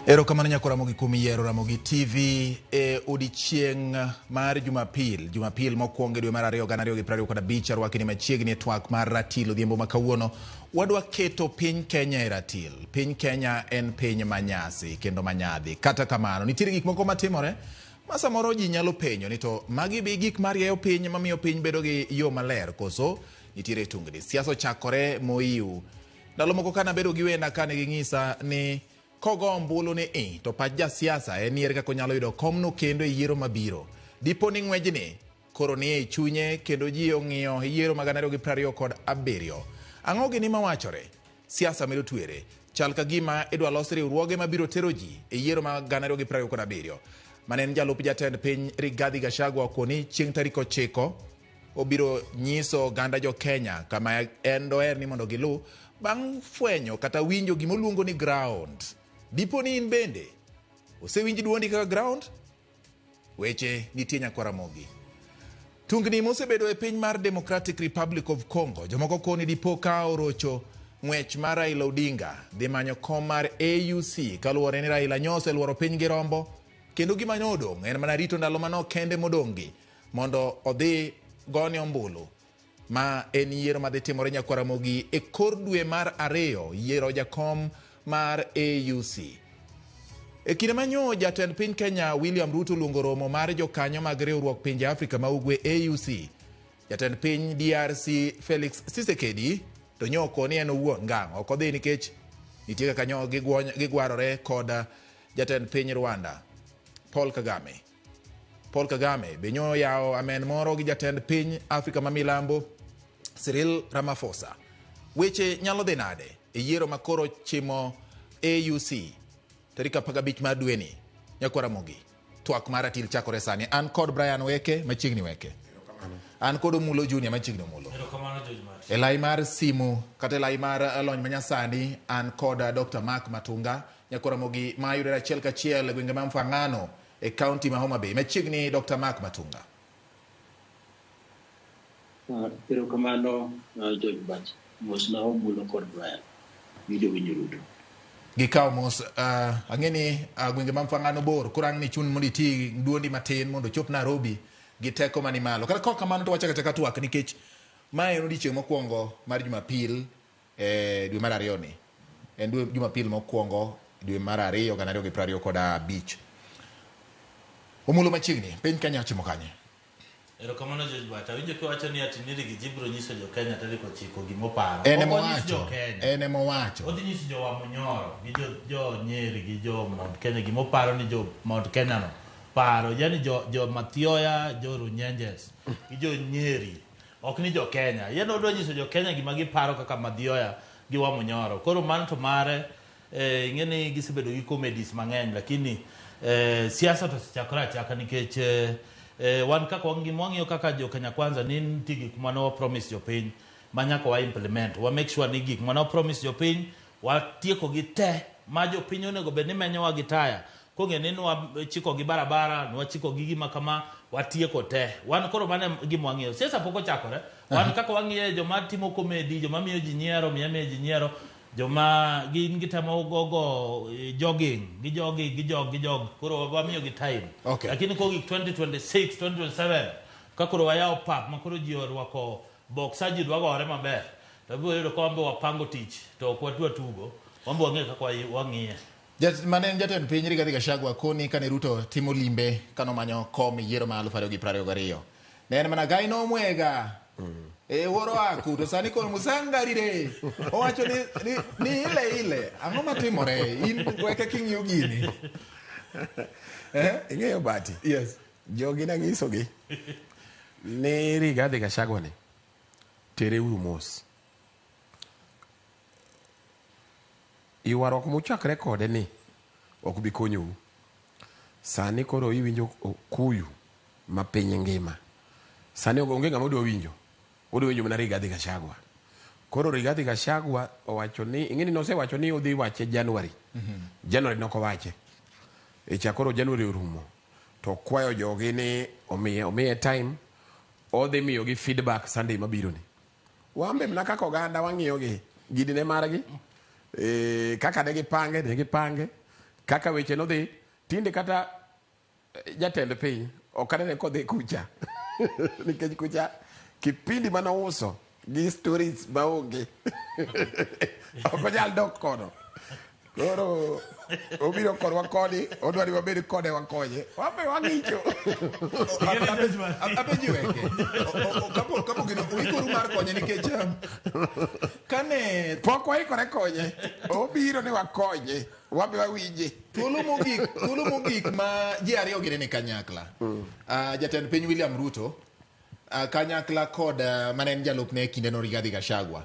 Erokamano nyako Ramogi kuom yiero Ramogi TV e odiechieng' mar Jumapil, Jumapil mokwongo e dwe mar ariyo 2025. Arwaki ni machiegni e twak mar ratil odhiambo ma kawuono. Wadwa keto piny Kenya e ratil. Piny Kenya en piny manyasi kendo manyadhi. Kata kamano, nitiere gik moko matimore ma samoro ji nyalo penjo ni to magi be gik marieyo piny mamiyo piny bedo gi yo maler koso nitiere tungni. Siasa ochakore moiw. Ndalo moko kane abedo gi wenda kane ging'isa ni kogo ombulu ni i to pach jasiasa en ni ere kaka onyalo yudo komno kendo e yiero mabiro. Dipo ni ng'wejni koro ni e chunye kendo ji ong'iyo yiero mag 2027. Ang'o gini mawachore? Siasa medo twere. Chal ka gima idwa los riwruoge mabiro tero ji e yiero mag 2027. Mane en jalup jatend piny Rigathi Gachagua okoni chieng' tarik 9 obiro nyiso oganda jo Kenya kama en doher ni mondo giluw bang' fwenyo kata winjo gima oluongo ni ground. Dipo ni in bende osewinj duondi kaka ground? Weche nitie nyakwa Ramogi. Tungni mosebedo e piny mar Democratic Republic of Congo, jomoko koni dipo ka orocho ng'wech mar Raila Odinga dhi manyo kom mar AUC kaluwore ni Raila nyo oseluoro piny gi rombo kendo gima nodong' en mana rito ndalo manok kende modong' gi mondo odhi gone ombulu ma en yiero madhi timore nyakwa Ramogi e kor dwe mar ariyo, yiero jakom mar AUC. E kinde ma nyo jatend piny Kenya William Ruto luongo romo mar jokanyo mag riwruok pinje Afrika ma Ugwe AUC, jatend piny DRC Felix Tshisekedi to nyo okoni en owuon ngang' ok odhi nikech nitie kaka nyo gigwarore kod jatend piny Rwanda Paul Kagame. Paul Kagame be nyo yawo amen moro gi jatend piny Afrika ma milambo Cyril Ramaphosa. Weche nyalo dhi nade e yiero ma koro chimo AUC tarik 15 mar dweni? Nyakwa Ramogi, twak mar ratil chakore sani. An kod Brian Weke machiegni Weke. An kod Omulo Junior machiegni Omulo. E lai mar simu kata e lai mar lony manyasani an kod Dr. Mark Matunga Nyakwa Ramogi ma yudore achiel kachiel e gwenge ma Mfangano e kaunti ma Homa Bay. Machiegni Dr. Mark Matunga. Erokamano George Bach. Mosna Omulo kod Brian gi jowinjo duto. Gikawo mos. Ang'e ni gwenge ma Mfangano bor, koro ang' ni chun mondo iti duondi matin mondo ochop Nairobi gi teko mani malo. Kata kok kamano to wachako achaka twak nikech mae en odiechieng' mokwongo mar Jumapil e dwe mar ariyo ni. En dwe Jumapil mokwongo dwe mar ariyo 2025. Omulo machiegni, piny Kenya ochimo kanye? Erokamano George Bata. Awinjo kiwacho ni ati Nyiri gi ji biro nyiso jo Kenya tarik 9 gima oparo. En Ok ema onyis owacho. jo Kenya. En ema owacho. Odhi nyiso jo Wamunyoro gi jo Nyeri gi jo Mount Kenya gima oparo ni jo Mount Kenya no paro. Yani jo Mathioya, jo Runyenjes gi jo Nyeri ok ni jo Kenya. Yeno odwa nyiso jo Kenya gima giparo kaka Mathioya gi Wamunyoro. Koro mano to mare. Ing'e ni gisebedo gi comedies mang'eny lakini siasa to osechakore achaka nikech wan kaka wang'iyo kaka jo Kenya Kwanza ni nitie gik mane wa promise jopiny ma nyaka wa implement. Wa make sure ni gik mane wa promise jopiny watieko gi te ma jopiny onego bed ni menyowa gi taya kong'e ni nwachiko gi barabara, nwachiko gi gima kama, watieko te. Wan koro mano e gima wang'iyo. Siasa pok ochakore. Wan kaka wang'iyo joma timo comedy, joma miyo ji nyiero, miyo miyo ji nyiero, joma gin gitemo gogo jogging, gi jogging, gi jog, gi jog. Koro wamiyo gi time. Okay. Lakini kogik 2026, 2027, ka koro wayawo pap ma koro ji orwako boxer ji dwa gore maber, to ibiro yudo ka wan be wapango tich to ok wadwa tugo, wan be wang'eyo kaka wang'iye. Mane en jatend piny Rigathi Gachagua koni kane Ruto timo limbe kano manyo kom e yiero ma 2022. Ne en mana Gai no mwega. E wuoro aku to sani koro musangarire. Owacho ni ile ile. Ang'o matimore? In weke king'iyo gini. Ing'eyo Bati? Yes. Jogi nanyisogi ni Rigathi Gachagua ni tere uru mos. Ywaruok muchakre kode ni ok bi konyou. Sani koro iwinjo kuyu ma piny ngima. Sani onge ng'ama odwa winjo. Odwa winjo mana Rigathi Gachagua. Koro Rigathi Gachagua owacho ni, ing'e ni nosewacho ni odhi wache January. January nok owache. E cha koro January orumo. To kwayo jogi ni omiye time, odhi miyogi feedback Sunday mabiro ni. Wan be mana kaka oganda wang'iyo gi, gini ne margi. Kaka ne gipange, ne gipange. Kaka weche nodhi, tinde kata jatend piny ok anene kodhi kucha. Nikech kucha kipindi manouso gi stories maonge. Ok onyal dok kono. Koro obiro korwa koni, odwa ni wabed kode wakonye. Wabe wang'icho. Apenji weke. Kapo gino uikoru mar konye nikech kane pok waikore konye, obiro ni wakonye, wabe wawinje. Thuolo mogik ma ji ariyo gine ni kanyakla. Jatend piny William Ruto kanyakla kod mane en jalupne e kindeno Rigathi Gachagua.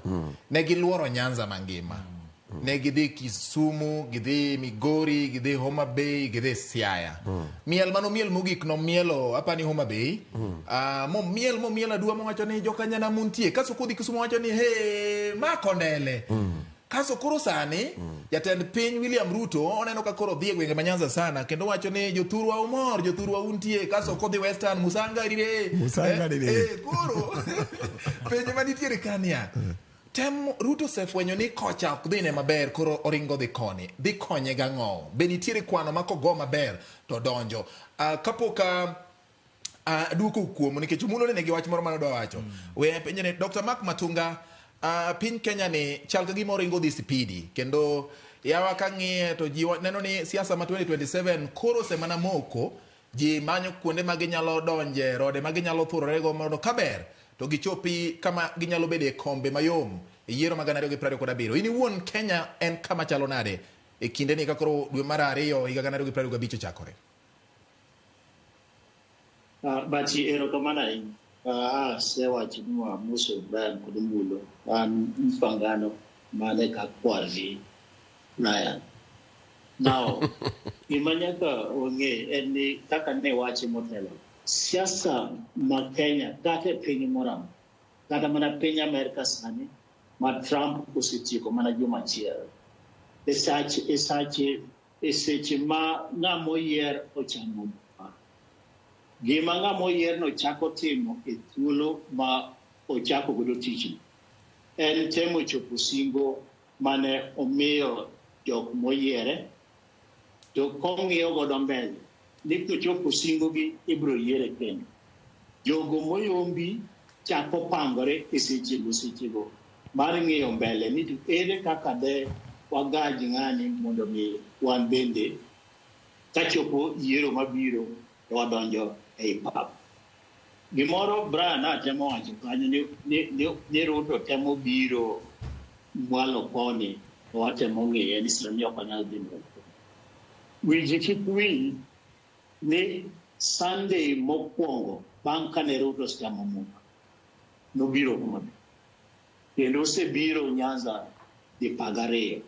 Ne giluoro Nyanza mangima. Ne gidhi Kisumu, gidhi Migori, gidhi Homa Bay, gidhi Siaya. Miel mano miel mogik nomielo apani Homa Bay. Momiel momiel aduwa mowacho ni jokanyana muntie. Kaso kodhi Kisumu wacho ni he ma kondele. Kaso koro sani jatend piny William Ruto oneno ka koro dhi e gwenge ma Nyanza sana kendo wacho ni jothurwa umor, jothurwa untie. Kaso kodhi Western Musanga rire. Musanga rire. Koro penjo manitiere kania. Tem Ruto osefwenyo ni kocha ok dhine maber, koro oringo dhi koni. Dhi konye gang'o? Be nitiere kwano ma kogo maber to donjo? Kapok duoko kuom nikech Omulo ne nigi wach moro mane odwa wacho. We penjo ni Dr. Mark Matunga, piny Kenya ni chal ka gima oringo dhi sipidi kendo yawa ka ng'iye to ji neno ni siasa ma 2027 koro osemana moko, ji manyo kuonde ma ginyalo donje, rode ma ginyalo thurorego mondo kaber to gichopi kama ginyalo bede e kombe mayom e yiero mag 2027. In iwuon Kenya en kama chalo nade e kinde ni ka koro dwe mar ariyo higa 2025 ochakore? Bachi erokamano ahinya. Asewacho ni wamoso Brian kod Omulo. An Mfangano mane ka kwargi Brian. Now, gima nyaka wang'e en ni kaka ne wache motelo, siasa ma Kenya kata e piny moro amora, kata mana piny Amerka sani ma Trump osetieko mana juma achiel. E seche ma ng'ama oyier ochamo gima ng'ama oyierno chako timo e thuolo ma ochako godo tich en temo chopo singo mane omiyo jok moyiere to kong'iyo godo mbele ni kochopo singogi ibiro yiere kendo. Jogo moyombi chako pangore e sechego mar ng'iyo mbele ni to ere kaka de wagaj ng'ani mondo mi wan bende kachopo yiero mabiro to wadonjo ei pap. Gimoro Brian atemo wacho kanyo ni Ruto temo biro mwalo koni to watemo ng'iye ni sani ok onyal dhi mbele. Winji kik wil ni Sunday mokwongo bang' kane Ruto osechamo muma nobiro Homa Bay. Kendo osebiro Nyanza dipar gariyo.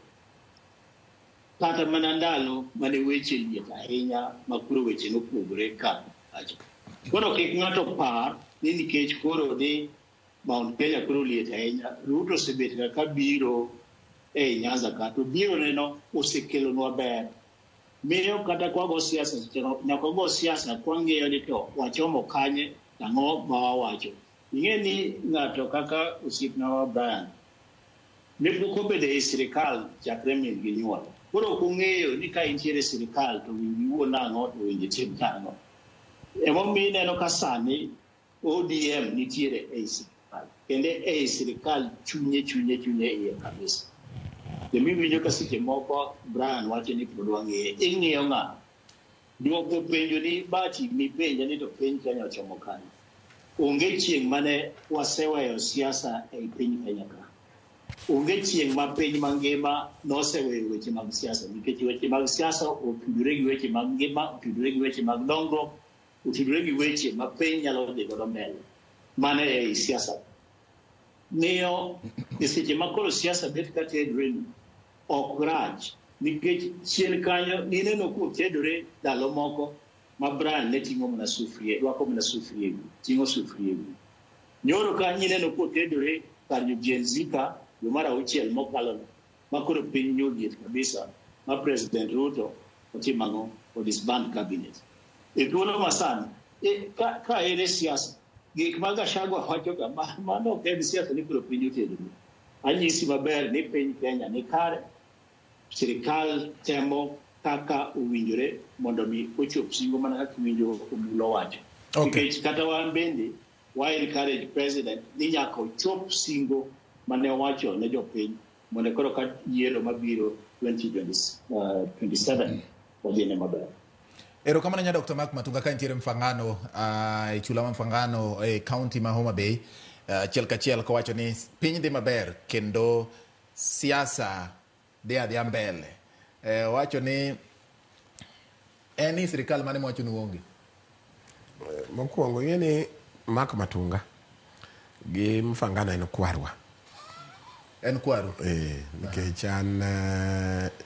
Kata mana ndalo mane weche liet ahinya ma koro weche nopogore ka wacho. Koro kik ng'ato par ni nikech koro ni Mount Kenya koro liet ahinya, Ruto osebet ka biro ei Nyanza ka to biro neno osekelonwa ber. Miyo kata kwago siasa nyaka wago siasa kwang'iyo ni to wachomo kanye ang'o ma wawacho. Ing'e ni ng'ato kaka osiepna wa Brian ne pok obedo ei sirikal chakre min gi nyuol. Koro ok ong'eyo ni ka intiere e sirikal to winji iwuo nang'o to winji tim nang'o. Emomiyo ineno ka sani ODM nitiere ei sirikal. Kendo ei sirikal chunye iye kabisa. Kendo iwinjo ka seche moko Brian wacho ni pod wang'iye. Ing'iyo ng'a? Duoko penjo ni Bachi mipenja ni to piny Kenya ochomo kanye. Onge chieng' mane waseweyo siasa ei piny Kenya ka. Onge chieng' ma piny mangima noseweyo weche mag siasa nikech weche mag siasa otudore gi weche mag ngima, otudore gi weche mag dongruok, otudore gi weche ma piny nyalo dhi godo mbele. Mano ei siasa. Miyo e seche ma koro siasa bet ka tedore ni ok rach nikech chien kanyo nineno kotedore ndalo moko ma Brian ne ting'o mana sufuria, rwako mana sufuria e wiye, ting'o sufuria e wiye. Nyoro ka ineno kotedore kar jo Gen Z ka dwe mar auchiel mokalo ma koro piny nyoliet kabisa ma President Ruto otimo ang'o? O disband cabinet. E thuolo masani ka en e siasa gik ma Gachagua wacho ga mano ok en siasa ni koro piny otedore. Anyisi maber ni piny Kenya ni kare, sirikal temo kaka owinjore mondo mi ochop singo mana kaka iwinjo Omulo wacho. Nikech kata wan bende wa encourage president ni nyaka ochop singo mane owacho ne jopiny mondo koro ka yiero mabiro 2027 odhine maber. Erokamano nya Dr. Mark Matunga ka nitiere Mfangano, e chula ma Mfangano e county ma Homa Bay, achiel kachiel kowacho ni piny dhi maber kendo siasa dhi adhiya mbele. Owacho ni en ni sirikal mane mowacho ni uonge? Mokwongo ing'e ni Mark Matunga gi Mfangano en kwarwa. En kwaru? Nikech an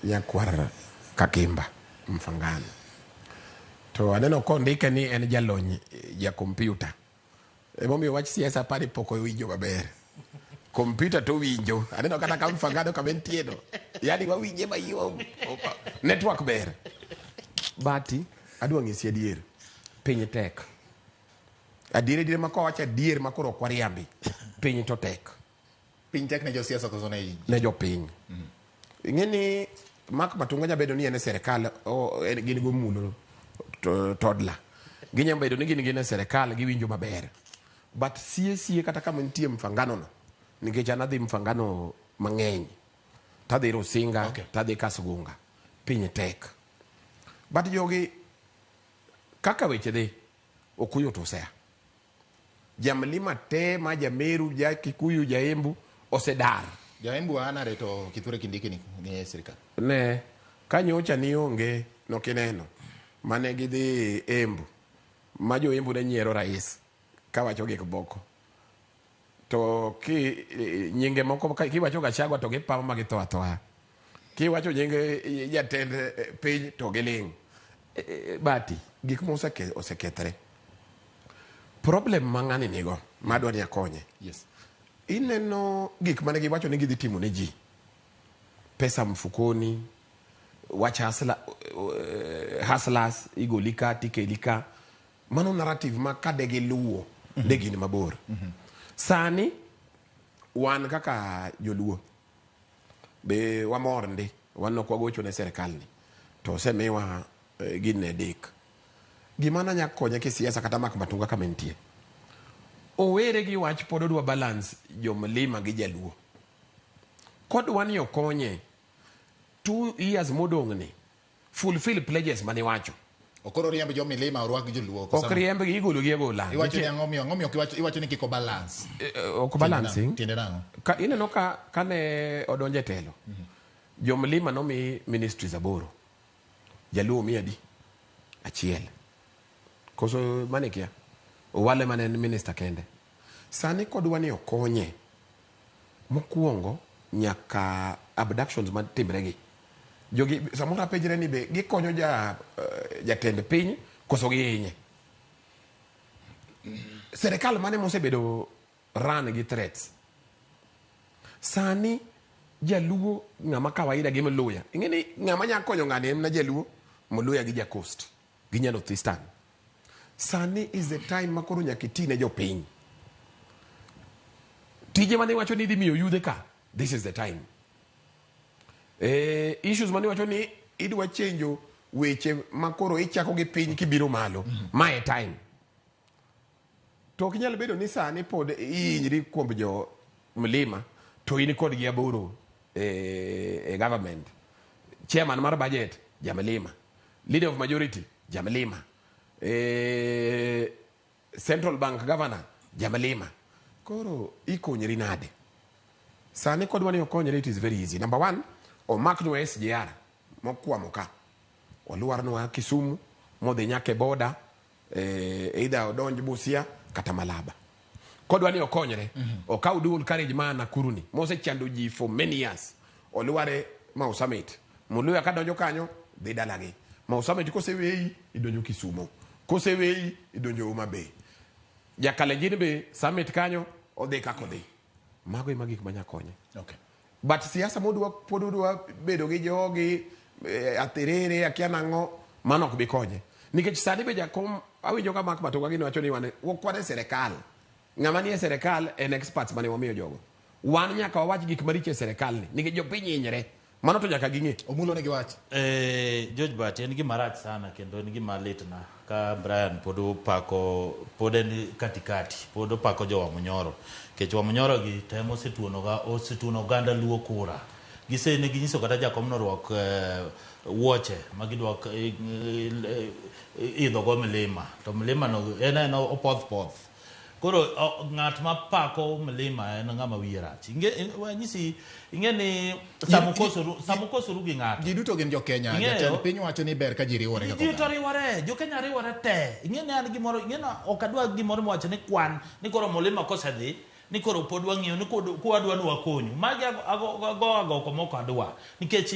nyakwar Kakimba Mfangano. To aneno kondike ni en jalony ja kompyuta. Emomiyo wach siasa apani pok owinjo maber. Kompyuta to winjo. Aneno kata ka Mfangano kama entie no. Yaani wawinje mayom. Network ber. Bati, adwa ng'isi adier. Piny tek. Adier adier ma kowacho adier ma koro ok wariambi. Piny to tek. Piny tek ne josiasa koso ne ne jopiny. Ing'e ni Mark Matunga nya bedo ni en e sirikal, gin gomulo toddler. Ginya bedo ni gin e sirikal giwinjo maber. But sie sie kata kama nitie Mfangano no, nikech an adhi Mfangano mang'eny. Tadhi Rusinga, tadhi Kasgunga. Piny tek. But jogi kaka weche dhi, ok oyot osea. Jamlima te ma Jameru, ja Kikuyu, Jaembu osedar. Jaembu anare to Kithure Kindiki ni e sirikal. Ne, kanyocha ni onge nokineno mane gidhi Embu ma jo Embu ne nyiero rais kawacho gik moko to ki nyinge moko kiwacho Gachagua to gipamo ma githo athoa, kiwacho nying jatend piny to giling'. Bati gik ma osekethre. Problem ma ng'ani nigo madwa ni akonye. Ineno gik mane giwacho ni gidhi timo ne ji, pesa mfukoni, wach hustlers igoli ka tikeli ka, mano narrative ma kade giluwo de gin mabor. Sani wan kaka joluo be wamor ndi, wan ok wagocho ne sirikal ni to osemiwa gine dik. Gima nanya konye kisiasa kata Mark Matunga kama entie, owere gi wach pod odwa balance jomlima gi jaluo. Kodwa ni okonye 2 years modong' ni fulfill pledges mane iwacho. Okoro riemb jo milima orwak joluo. Ok riemb gi, igolo gi agola. Iwacho ni ang'o miyo, ang'o miyo iwacho ni kik obalance? Ok balancing. Tiende nang'o? Ka ineno ka kane odonjo e telo, jomlima nomi ministries 8. Jaluo omi adi? 1. Koso mane kia? Owale mane en minister kende. Sani kodwa ni okonye. Mokwongo nyaka abductions matimre gi. Jogi samoro apenjre ni be gikonyo jatend piny koso gihinye. Serikal mane mosebedo run gi threats. Sani jaluo ng'ama kawaida gi Mluya. Ing'e ni ng'ama nya konyo ng'ani en na jaluo, Mluya gi ja Coast, gi nya North Eastern. Sani is the time ma koro nyaka iti ne jopiny. Tije mane iwacho ni idhi miyo yudhe ka, this is the time. Issues mane iwacho ni idwa chenjo weche ma koro ichako gi piny kibiro malo, ma e time. To ok nyal bedo ni sani pod ihinyri kuom jo mlima to in kodgi 8 e government. Chairman mar budget jamlima, leader of majority jamlima, central bank governor jamlima. Koro ikonyri nade? Sani kodwa ni okonyre, it is very easy. Number 1, omaknwa SGR mokwamo ka. Olwarnwa Kisumu, modhi nyaka e border, either odonj Busia kata Malaba. Kodwa ni okonyre, okaw dual carriage ma Nakuru ni, mosechando ji for many years. Olware Mau Summit. Muluya kadonjo kanyo, dhi dalagi. Mau Summit koseweyi, idonjo Kisumu. Koseweyi, idonjo Homa Bay. Jakalenjin be Summit kanyo, odhi kaka odhi. Mago ema gik manya konye. But siasa modwa pod odwa bedo gi jogi, athirere, akia nang'o, mano ok bi konye. Nikech sani be jakom, awinjo ka Mark Matunga gini wacho ni wan ok wan e sirikal. Ng'ama nie sirikal en experts mane wamiyo jogo. Wan nyaka wawach gik maricho e sirikal ni, nikech jopiny hinyre. Mano to nyaka ging'e. Omulo nigi wach. George Bati en gima rach sana kendo en gima litna ka Brian pod opako pod en katikati pod opako jo Wamunyoro nikech Wamunyoro gi temo osetuono osetuono oganda Luo kura gise ne ginyiso kata jakom norwak wuoche ma gidwa idho go milima to milima no en en opoth poth koro ng'at ma pako mlima en ng'ama wiye rach wanyisi ing'e ni sama ukosoru gi ng'ato Ji duto gin jo Kenya. Jatend piny wacho ni ber ka ji riwore kaka ji to riwore jo Kenya riwore te ing'e ni an gimoro ing'e ni ok adwa gimoro miwacho ni kwan ni koro mlima kosedhi ni koro pod wang'iyo ni kwadwa ni wakonyu magi ago agoko mok adwa nikech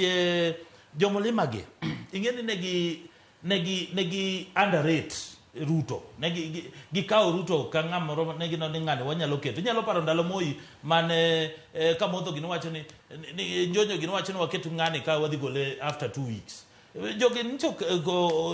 jo mlima gi ing'e ni negi underrate Ruto negi gikawo Ruto ka ng'ama ne gineno ni ng'ani wanyalo keto inyalo paro ndalo Moi mane Kamotho gini wacho ni Njonjo gini wacho ni waket ng'ani ka wadhi gole after 2 weeks jogi nyicho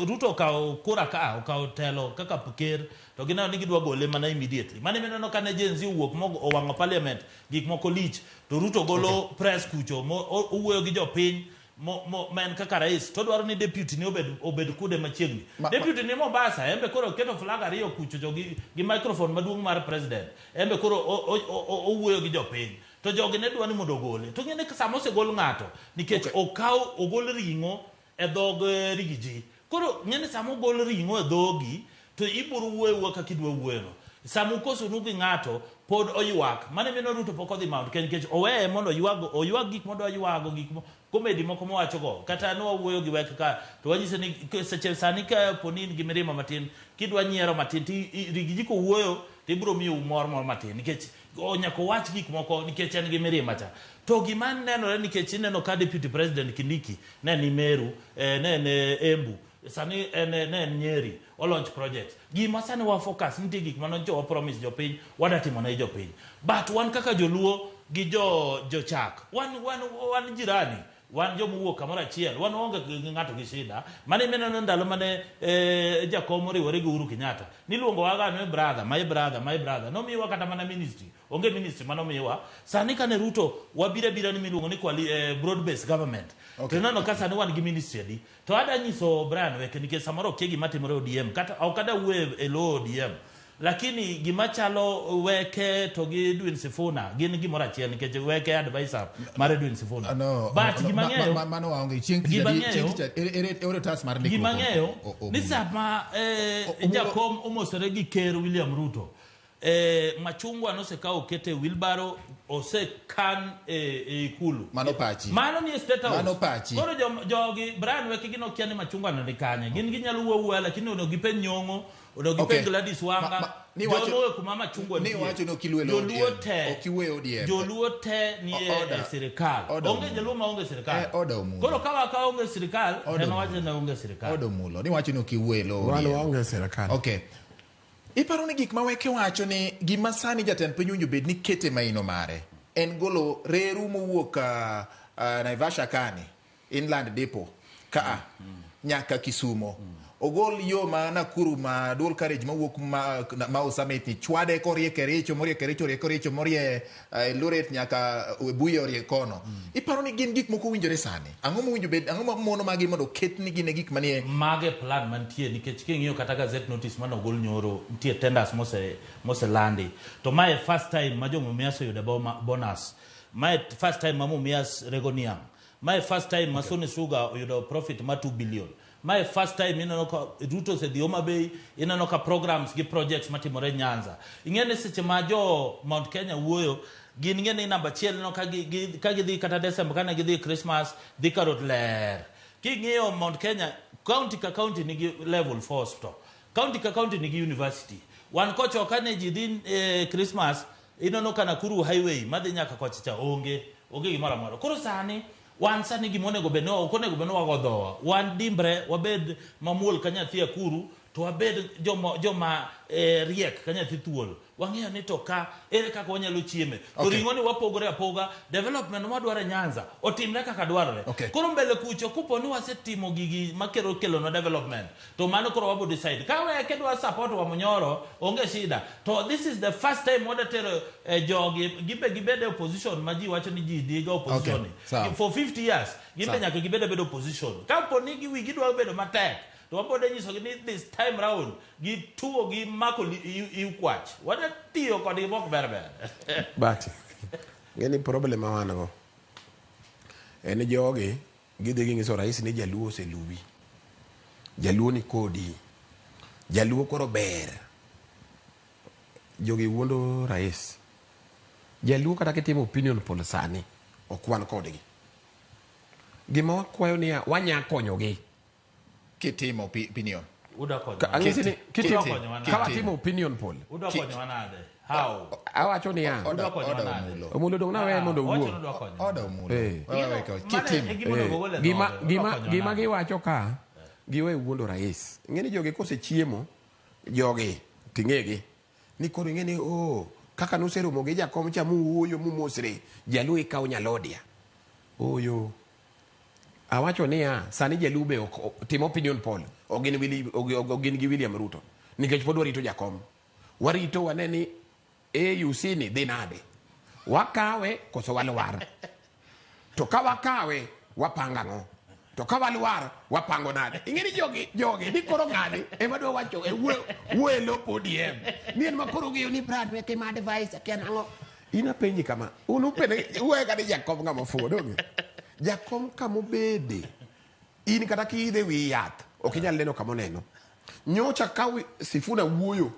Ruto okawo kura ka okawo telo kaka ker to gineno ni gidwa gole mana immediately mane mineno kane Gen Z owuok mo owang'o parliament gik moko lich to Ruto golo press kucho owuoyo gi jopiny ma en kaka rais to dwaro ni deputy ni obed kude machiegni deputy ni Mombasa embe koro keto flag ariyo kucho to gi microphone maduong' mar president embe koro owuoyo gi jopiny to jogi ne dwa ni mondo ogole to ng'e ni sama osegol ng'ato nikech okaw ogol ring'o e dhog rigiji koro ng'e ni sama ogol ring'o e dhogi to ibiro wuoyo wuoya kaka idwa wuoyono sama ukosonu gi ng'ato pod oywak mane mino Ruto pok odhi Mount Kenya nikech oweye mondo oywag gik modwa ywago gik komedi moko mowachogo kata ne wawuoyo gi wek ka to wanyise ni seche sani ka poni in gi mirima matin kidwa nyiero matin to rigiji kowuoyo to ibiro miyo mor moro matin nikech nyaka owach gik moko nikech en gi mirima cha to gima nenore nikech ineno ka deputy president Kindiki ne ni Meru ne en Embu sani en ne en Nyeri o launch project gima sani wa focus nitie gik mane wa promise jopiny wada timo ne jopiny but wan kaka joluo gi jochak wan jirani wan joma owuok kamoro achiel wan waonge gi ng'ato gi shida mane mineno ndalo mane jakom oriwore gi Uhuru Kenyatta niluongo waga ni brother my brother my brother nomiwa kata mana ministry onge ministry manomiwa sani kane Ruto wabira bira ni miluongo ni broad based government to ineno ka sani wan gi ministry adi to ada nyiso Brian Weke nikech samoro okia gima timore ODM kata ok ada wuoyo e lo ODM lakini gima chalo Weke to gi Edwin Sifuna gin gimoro achiel nikech Weke advisor mar Edwin Sifuna but gima ng'eyo mano waonge chieng' tich ere otas mar ndikruok gima ng'eyo ni sama jakom omosore gi ker William Ruto machungwa nosekawo kete wheelbarrow osekan e ikulu mano pachi mano ni State House mano pachi koro jogi Brian Weke gino kia ni machungwa no ni kanye gin ginyalo wuoyo wuoya lakini onego gipenj Nyong'o onego gipenj Gladys Wanga jomowe kuma machungwa nitie ni wacho ni ok joluo te ok iwe ODM joluo te ni e sirikal onge jaluo ma onge sirikal koro ka onge sirikal en wacho ni onge sirikal Oda Omulo ni wacho ni ok iwe lo ODM wan onge sirikal okay Iparo ni gik ma Weke wacho ni gima sani jatend piny owinjo bed ni kete maino mare en golo reru mowuok Naivasha kani inland depot kaa nyaka Kisumo ogol yo ma Nakuru ma dual carriage mawuok ma Summit ni chwade korie Kericho morie Kericho orie Kericho morie Eldoret nyaka Webuye orie kono iparo ni gin gik moko owinjore sani ang'o mowinjo bed ang'o mono magi mondo oket ni gin e gik manie mage plan mantie nikech king'iyo kata gazette notice mane ogol nyoro nitie tenders moselandi to mae first time ma jo Mumias oyudo bonus mae first time ma Mumias rego niang' mae first time ma Sony Sugar oyudo profit ma 2 billion mae first time ineno ka Ruto osedhi Homa Bay ineno ka programs gi projects matimore Nyanza ing'e ni seche ma jo Mount Kenya wuoyo gin ing'e ni namba achiel ineno ka gidhi kata December kane gidhi Christmas dhi karot ler king'iyo Mount Kenya county ka county nigi level 4 hospital county ka county nigi university wan kocho kane ji dhi Christmas ineno ka Nakuru highway madhi nyaka kocha cha onge gimoro amora koro sani wan sani gima onego bed ni ok onego bed ni wago dhowa wan dimbre wabed mamuol ka nyathi Akuru To wabed joma riek ka nyathi thuol. Wang'eyo ni to ka ere kaka wanyalo chieme. To ring'o ni wapogore apoga, development mwadwaro e Nyanza otimre kaka dwarore. Koro mbele kucho kopo ni wasetimo gigi makelo kelonwa development, to mano koro wabo decide. Ka weke dwa support wa Munyoro, onge shida. To this is the first time wadatero jogi, gibe gibed e opposition ma ji wacho ni ji diga opposition ni. For 50 years, gimbe nyaka gibed abeda opposition. Kapo ni wigi dwa bedo matek, to wabode nyisogi ni this time round gituo gi mako iw kwach. Wadatiyo kodgi mok ber ber. But ng'eni problem ma wan go en jogi gidhi ging'iso rais ni Jaluo oseluwi, Jaluo ni kodi, Jaluo koro ber. Jogi wuondo rais. Jaluo kata kitimo opinion poll sani ok wan kodgi. Gima wakwayo niya wanya konyogi. Kitimo opinion. Ang'isi ni kitimo ka watimo opinion poll. Udwa konyowa nade? How? Awacho niya. Udwa konyowa nade? Omulo dong' nawe mondo owuo. Oda Omulo. Kitimo. Gima giwacho ka giwe wuondo rais. Ing'e ni jogi kosechiemo jogi ting'egi ni koro ing'e ni kaka nuseromo gi jakom cha muwuoyo mumosre Jaluo ikawo nyalodia. Oyo. Awacho niya sani Jaluo be ok timo opinion poll ok gin gi William Ruto nikech pod warito jakom. Warito wane ni AUC ni dhi nade. Wakawe koso walwar. To ka wakawe wapango ang'o? To ka walwar wapango nade? Ing'e ni jogi ni koro ng'ani ema dwa wacho e wuo e lop ODM. Ni en ma koro ng'eyo ni Brad weke ma advice akia nang'o. In apenji kama, un upene uwe kata jakom ng'ama ofuwo donge? Jakom kamobede in kata kiidhe wi yath ok inyal neno kama oneno. Nyocha ka Sifuna wuoyo,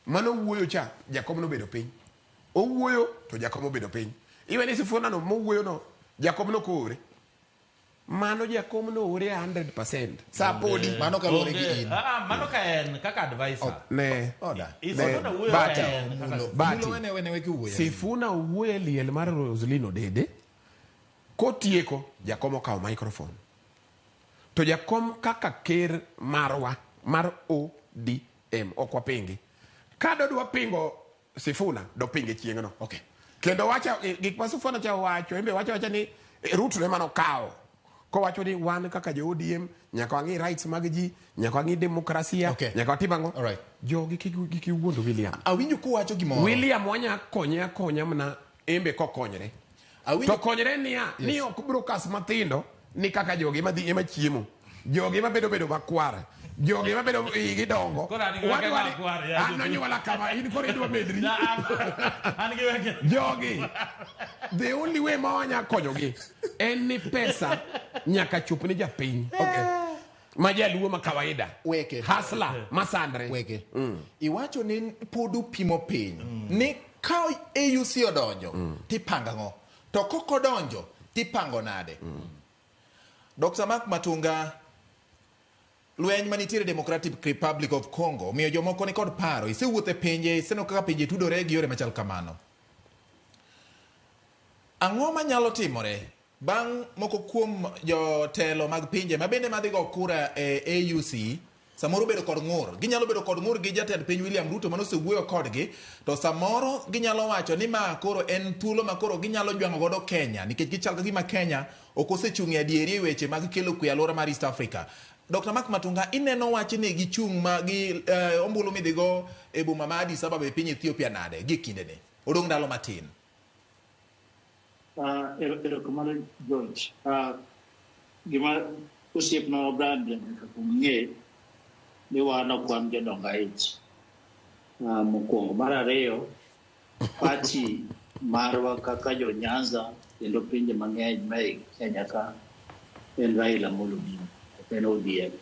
mano wuoyo cha jakom nobedo piny. Owuoyo to jakom obedo piny. Iwe ni Sifuna no mowuoyo no jakom nokoore. Mano jakom noore 100%. Sa podi mano kaluwore gi in. Mano ka en kaka advisor. Ne. Oda. Sifuna wuoyo ka en kaka Sifuna owuoyo e liel mar Roselyn Odede. Kotieko jakom okawo microphone. To jakom kaka ker marwa mar ODM ok wapingi. Ka dodwa pingo Sifuna dopinge chieng'no. Okay. Kendo wacha gik ma Sifuna cha owacho, embe wacho ni Ruto ema nokawo. Kowacho ni wan kaka jo ODM nyaka wang'i rights mag ji, nyaka wang'i demokrasia, nyaka watim ang'o. All right. Jogi kik iwuondo William. Awinjo kuwacho gimoro. William wanya konye akonya mana embe kokonyre. To konyre niya, ni ok brokas mathindo ni kaka jogi madhi ema chiemo. Jogi mabedo bedo makwar. Jogi mabedo igi dongo. An nonyuola kama in koro idwa medri. Jogi the only way ma wanya konyogi en ni pesa nyaka chop ni japiny. Okay. Ma jaluo ma kawaida. Weke. Hasla masandre. Weke. Iwacho ni pod upimo piny. Ni ka AUC odonjo tipango ang'o? To kokodonjo tipango nade? Dr. Mark Matunga, lweny manitiere Democratic Republic of Congo miyo jomoko ni kod paro. Isewuotho e pinje, iseneno kaka pinje tudore gi yore machal kamano. Ang'o manyalo timore bang' moko kuom jotelo mag pinje mabende madhi go kura e AUC samoro bedo kod ng'ur? Ginyalo bedo kod ng'ur gi jatend piny William Ruto manosewuoyo kodgi, to samoro ginyalo wacho ni ma koro en thuolo ma koro ginyalo jwang'o godo Kenya nikech gichal ka gima Kenya ok osechung' e adieri e weche mag kelo kwe e alwora mar East Africa. Dr. Mark Matunga, ineno wach ni gichung' ma gi ombulu midhigo e boma ma Addis Ababa e piny Ethiopia nade gi kindeni? Odong' ndalo matin. Erokamano George. Gima osiepna Brad nyaka kuong ng'e ni wan ok wan jodongo aich. Mokwongo. Mar ariyo, party marwa kaka jo Nyanza kendo pinje mang'eny ma e Kenya ka en Raila Amolo Odinga, ok en ODM.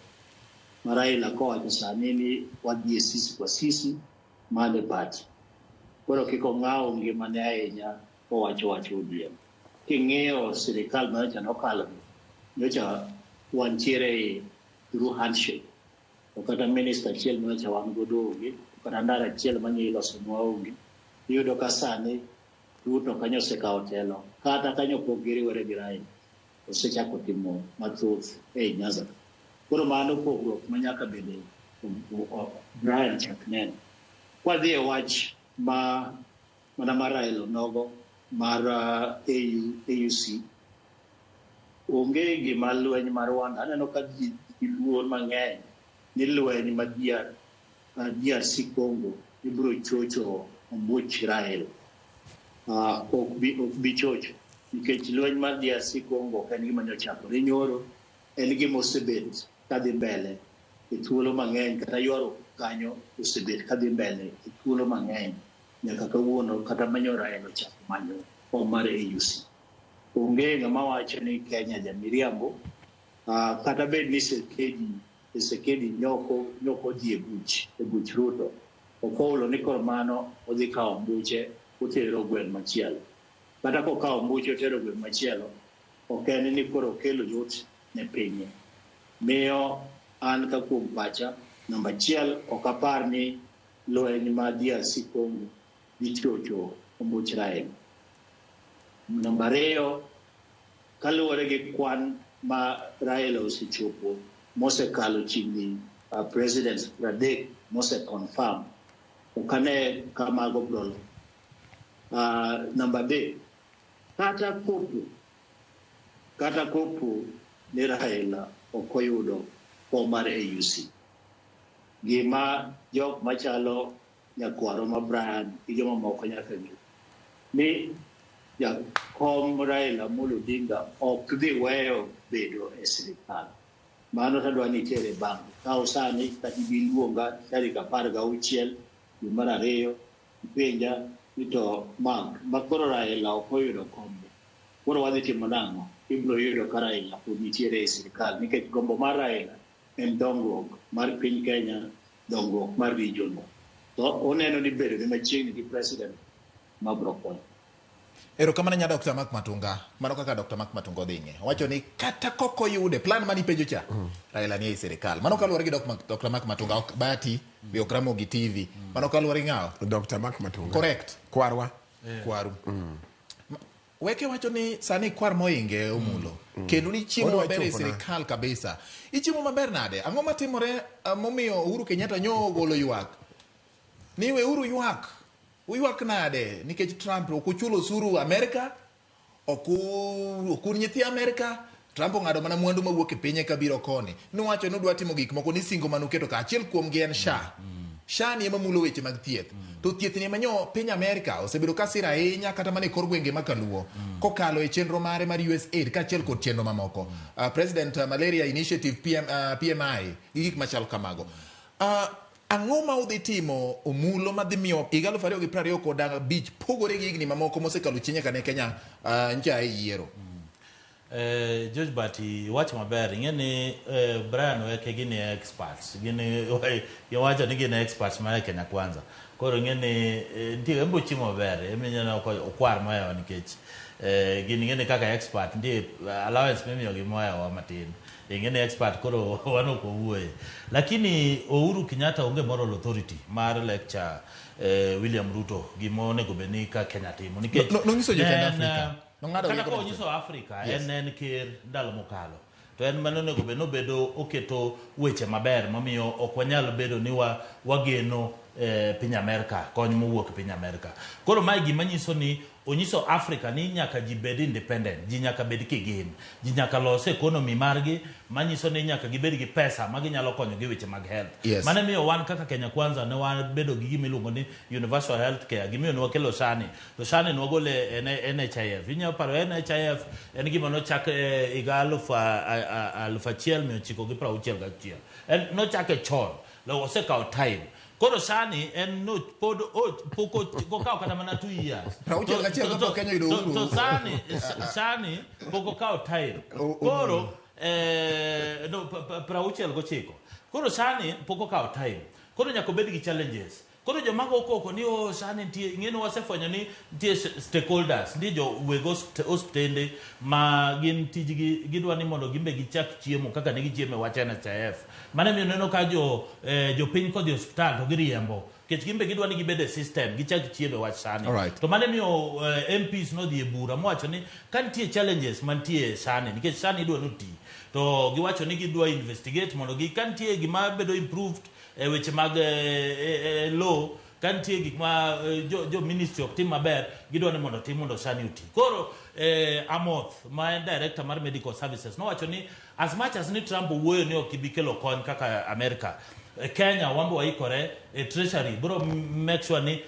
Ma Raila kowacho sani ni wadhi e sisi kwa sisi, mano e party. Koro kik ong'aw ngimane ahinya kowacho wach ODM. King'iyo sirikal manyocha nokalo, nyocha wantiere through handshake. To kata minister achiel manyocha wan godo onge, kata ndara achiel mane ilosonwa onge. Iyudo ka sani Ruto kanyo osekawo telo, kata kanyo pok giriwore gi Raila, osechako timo mathoth ei Nyanza. Koro mano pogruok ma nyaka bende Brian chak neno. Kwadhi e wach ma mana mar Raila nogo mar AU, AUC onge gima lweny mar Rwanda aneno ka ji luor mang'eny ni lweny ma DRC Congo ibiro chocho ombuch Raila. Ok bi chocho nikech lweny mar DRC Congo ok en gima ne ochakore nyoro, en gima osebet kadhi mbele e thuolo mang'eny kata ywaruok kanyo osebet kadhi mbele e thuolo mang'eny nyaka kawuono kata manyo Raila ochako manyo kom mar AUC. Onge ng'ama wacho ni Kenya jamiriambo, kata bed ni Tshisekedi nyoko odhi e buch Ruto, ok ohulo ni koro mano odhi kawo ombuche otero gweng' machielo. Kata kokawo ombuche otero gweng' machielo, ok en ni koro okelo yot ne pinye. Miyo an ka kuom pacha, namba achiel ok apar ni lweny ma DRC Congo dhi chocho ombuch Raila. Namba ariyo, kaluwore gi kwan ma Raila osechopo mosekalo chiegni presidents 30 mose confirm, ok ane ka mago biro lo. Namba adek, kata kopo ni Raila ok oyudo kom mar AUC, gima jok machalo nyakwaro ma Brian gi jomamoko nyaka ng'e ni jakom Raila Amolo Odinga ok dhi weyo bedo e sirikal. Mano tadwa ni itere bank. Kaw sani kata ibi luonga tarik 16 dwe mar ariyo ipenja ni to Mark ma koro Raila ok oyudo kombe koro wadhi timo nang'o? Ibiro yudo ka Raila pod nitiere e sirikal nikech gombo mar Raila en dongruok mar piny Kenya, dongruok mar region no. To oneno ni bedo ni machiegni gi president ma biro konyo. Erokamano nya Dr. Mark Matunga. Mano kaka Dr. Mark Matunga odhi ng'e. Owacho ni kata kok oyude plan mani penjo cha, Raila ni ei sirikal. Mano kaluwore gi Dr. Mark Matunga ok Bahati be ok Ramogi TV. Mano kaluwore gi ng'awa? Dr. Mark Matunga. Correct. Kwarwa. Kwaru. Weke wacho ni sani kwar moinge omulo. Kendo ni chiemo Odwa maber e chopona. sirikal kabisa. Ichiemo maber nade? Ang'o matimore momiyo Uhuru Kenyatta nyo ogolo ywak? Ni weuru ywak. Uywak nade? Nikech Trump ok uchulo osuru Amerika, ok un nyithi Amerika. Trump ong'ado mana mwandu mawuok e pinye kabiro koni. Nowacho ni odwa timo gik moko ni singo manuketo ka achiel kuomgi en SHA. SHA ni ema mulo weche mag thieth. To thieth ni ema nyo piny Amerika osebedo ka siro ahinya kata mana e kor gwenge ma kaluo kokalo e chenro mare mar USAID kaachiel kod chenro mamoko. President Malaria Initiative PMI gi gik machal kamago. Ang'o ma udhi timo omulo madhi miyo higa 2025 pogore gi higni mamoko mosekalo chien nyaka ne Kenya ncha e yiero? George Bati wacho maber ing'e ni Brian Weke gin experts gin giwacho ni gin experts mar Kenya Kwanza koro ing'e ni nitie en bo chiemo maber emineno ko okwar mohewa nikech gin ing'e ni kaka expert nitie allowance mimiyogi mohewa matin ing'e ni expert koro wan ok wawuoye lakini Uhuru Kenyatta onge moral authority mar lecture William Ruto gima onego bed ni ka Kenya timo nikech Nonyiso jotend ne en, Afrika. Nong'ado kata rieko ka ne onyiso Afrika Yes. en ker ndalo mokalo to en mane onego bed nobedo oketo weche maber mamiyo ok wanyal bedo ni wageno piny Amerka kony mowuok e piny Amerka koro mae gima nyiso ni onyiso Afrika ni nyaka ji bed independent ji nyaka bed kigin ji nyaka los economy margi manyiso ni nyaka gibed gi pesa ma ginyalo konyo gi weche mag health Mano miyo wan kaka Kenya Kwanza ne wabedo gi gima iluongo ni universal health care gimiyo ne wakelo SHA ni to SHA ni ne wagolo e NHIF inyalo paro NHIF en gima nochak e higa 1961 en nochake chon lo osekawo time koro sani en no pod pok okawo kata mana 2 years 61 kapok Kenya oyudo uhuru. To sani pok okawo time koro no, 69 koro sani pok okawo time koro nyaka obed gi challenges koro joma go koko ni o sani nitie ing'e ni wasefwenyo ni nitie stakeholders nitie jo weg osiptende ma gin tijgi gidwa ni mondo gimbe gichak chiemo kaka ne gichiemo e wach NHIF mano emiyo neno ka jo jopiny kodhi e osiptal to giriembo nikech gimbe gidwa ni gibed e system gichak chiemo e wach sani to mano emiyo MPs nodhi e bura mowacho ni ka nitie challenges mantie sani nikech sani idwa ni oti to giwacho ni gidwa investigate mondo gi ka nitie gima bedo improved. e weche mag law, ka nitie gik ma jo ministry ok tim maber, gidwa ni mondo tim mondo sani oti. Koro Amoth, ma en director mar medical services, nowacho ni as much as ni Trump owuoyo ni ok ibi kelo kony kaka America, Kenya wambo waikore e treasury bro make sure ni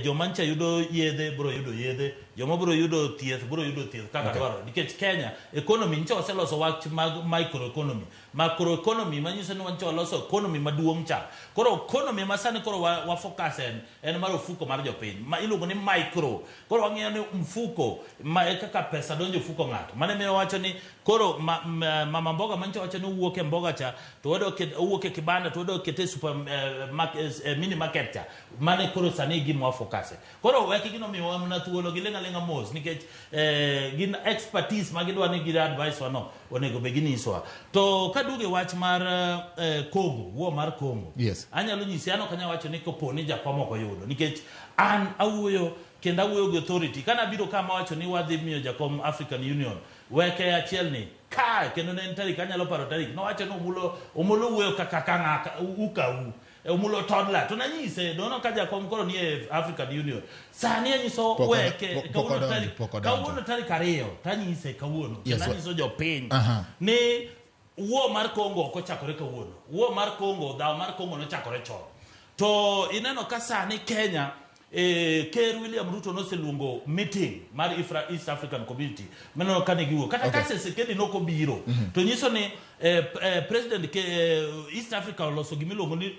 joma ncha yudo yedhe bro yudo yedhe, joma bro yudo thieth bro yudo thieth kaka dwarore, nikech Kenya economy ncha waseloso wach mag microeconomy, macroeconomy, manyiso ni wancha waloso economy maduong' cha. Koro economy ma sani koro wa focus en mar ofuko mar jopiny ma iluongo ni micro. Koro wang'iyo ni mfuko ma e kaka pesa donjo e ofuko ng'ato. Mano emiyo wacho ni koro mama mboga mancha wacho ni owuok e mboga cha to wadwa owuok e kibanda to wadwa kete e super mini market cha. Mano koro sani e gima wa focus e. Koro wek gino miyowa mana thuolo giling' aling'a mos, nikech gin expertise ma gidwa ni gir advice wa no onego bed ginyisowa. To kaduogo e wach mar Congo, wuo mar Congo, anyalo nyisi, an ok anyal wacho ni kopo ni jakom ok oyudo, nikech an awuoyo kendo awuoyo gi authority. Kana biro kama wacho ni wadhi miyo jakom African Union weke achiel ni ka, kendo ne en tarik, anyalo paro tarik, nowacho ni Omulo wuoyo kaka ka ng'aka uka u Omulo toddler, to nanyise dono ka jakom koro ni e African Union sani anyiso weke kawuono tarik 2 tanyise kawuono, kendo anyiso jopiny ni wuo mar Congo ok ochakore kawuono. Wuo mar Congo, dhawo mar Congo nochakore chon. To ineno ka sani Kenya, Ker William Ruto noseluongo meeting mar East African Community. Maneno ka ne giwuok. Kata ka Tshisekedi nokobiro, to nyiso ni President East Africa oloso gimiluongo ni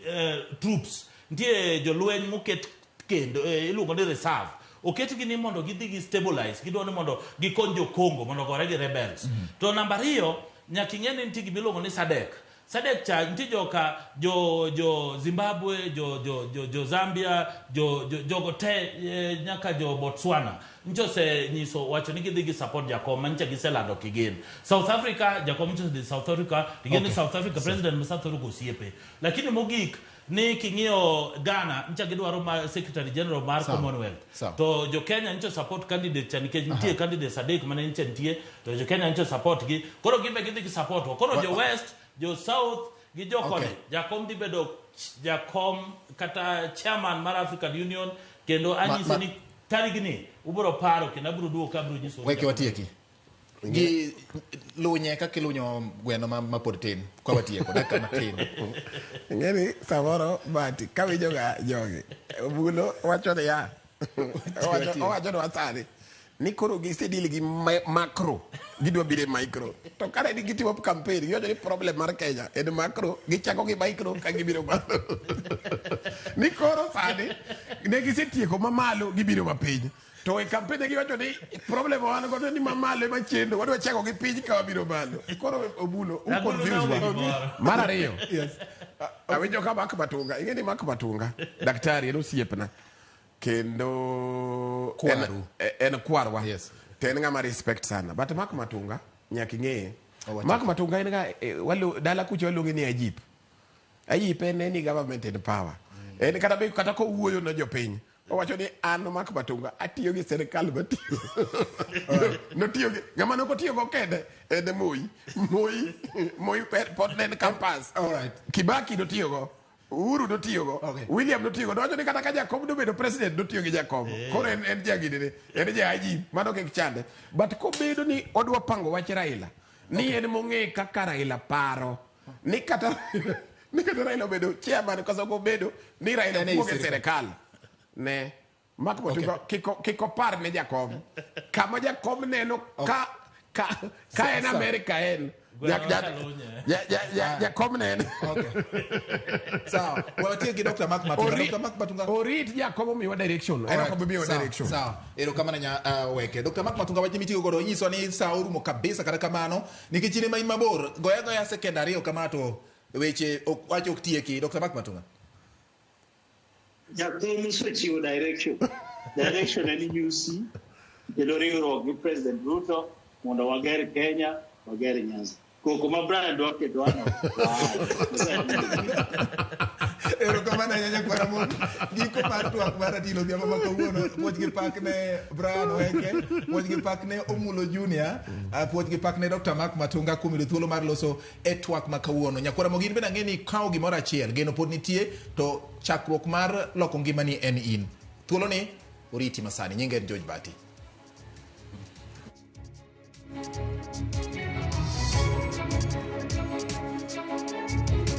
troops. Nitie jolweny moket kendo, iluongo ni reserve. Oketgi ni mondo gidhi gi stabilize, gidwa ni mondo gikony jo Congo mondo ogore gi rebels. To namba 2, nyaka ing'e ni nitie gimiluongo ni SADC. SADC cha nitie joka jo Zimbabwe, jo Zambia, jogo te, nyaka jo Botswana. Ncho osenyiso wacho ni gidhi gi support jakom manyicha giselando kigin. South Africa, jakom ncho dhi South Africa, tigeni South Africa, president ma South Africa osiepe. Lakini mogik ni king'iyo Ghana, ncha gidwaro ma Secretary General mar Commonwealth. To jo Kenya ncho support candidate cha nikech nitie candidates 3 mane ncha nitie, to jo Kenya ncho support gi. Koro gimbe gidhi gi support wa. Koro jo West, jo South gi jo koni, jakom dhi bedo jakom kata chairman mar African Union, kendo anyise ni tarigni ubiro paro kendo abiro duogo ka abiro nyiso. Weke watieki. Gi lunye kaka ilunyo gweno ma pod tin, kwa watieko dakika matin. Ing'eni samoro bati kawinjo ga jogi, Obulo wacho niya, owacho nwa sani ni koro gisedil gi macro, gidwa biro e micro. To kare ni gitimo campaign, giwacho ni problem mar Kenya en macro, gichako gi micro ka gibiro malo. Ni koro sani ne gisetieko mamalo, gibiro mapiny. To e campaign giwacho ni problem wan godo ni mamalo ema chendo, wadwa chako gi piny ka wabiro malo. Koro Obulo, u confuse wa. Mar ariyo, awinjo ka Mark Matunga, ing'e ni Mark Matunga, daktari en osiepna. Kendo en kwarwa. To en ng'ama respect sana. But Mark Matunga, nyaka ing'eye. Mark Matunga en ga, dala kucha waluonge ni Ajip. Ajip en any government in power. En kata kowuoyo ne jopiny, owacho ni an Mark Matunga atiyo gi sirikal matiyo. Notiyo gi ng'ama nok otiyo go kende en Moi. Moi pod ne en campus. Kibaki notiyo go. Uhuru notiyo go. William notiyo go. Nowacho ni kata ka Jakom nobedo president notiyo gi Jakom. Koro en jagidene, en ja Ajip, mano kik chande. But kobedo ni odwa pango wach Raila, ni en mong'e kaka Raila paro, ni kata Raila obedo chairman koso obedo ni Raila wuok e sirikal. Ne Mark Matunga kik opar ne Jakom. Kama Jakom neno ka en America en Jakom ne en. Sawa. Watie gi Dr. Mark Matunga. Dr. Mark Matunga. Orit Jakom omiwa direction. En ok obi miwa direction. Sawa. Erokamano nya weke. Dr. Mark Matunga wach mitiyo godo nyiso ni sa orumo kabisa kata kamano nikech in ema in mabor. Goya goya second 2 kama to weche wach ok tieki. Dr. Mark Matunga. Jakom osechiwo direction. Direction en UC kendo riwruok gi President Ruto mondo wager Kenya, wager Nyanza. Koko ma Brian dwa keto ano. Erokamano. ahinya nyakwara Ramogi. Giko mar twak mar Ratilo Odhiambo ma kawuono, puoch gi pak ne Brian Oeke, puoch gi pak ne Omulo Junior, puoch gi pak ne Dr. Mark Matunga kuom yudo thuolo mar loso e twak ma kawuono. Nyakwara Ramogi in bende ang'e ni ikawo gimoro achiel, geno pod nitie, to chakruok mar loko ngimani en in. Thuoloni oriti masani. Nyinga en George Bati.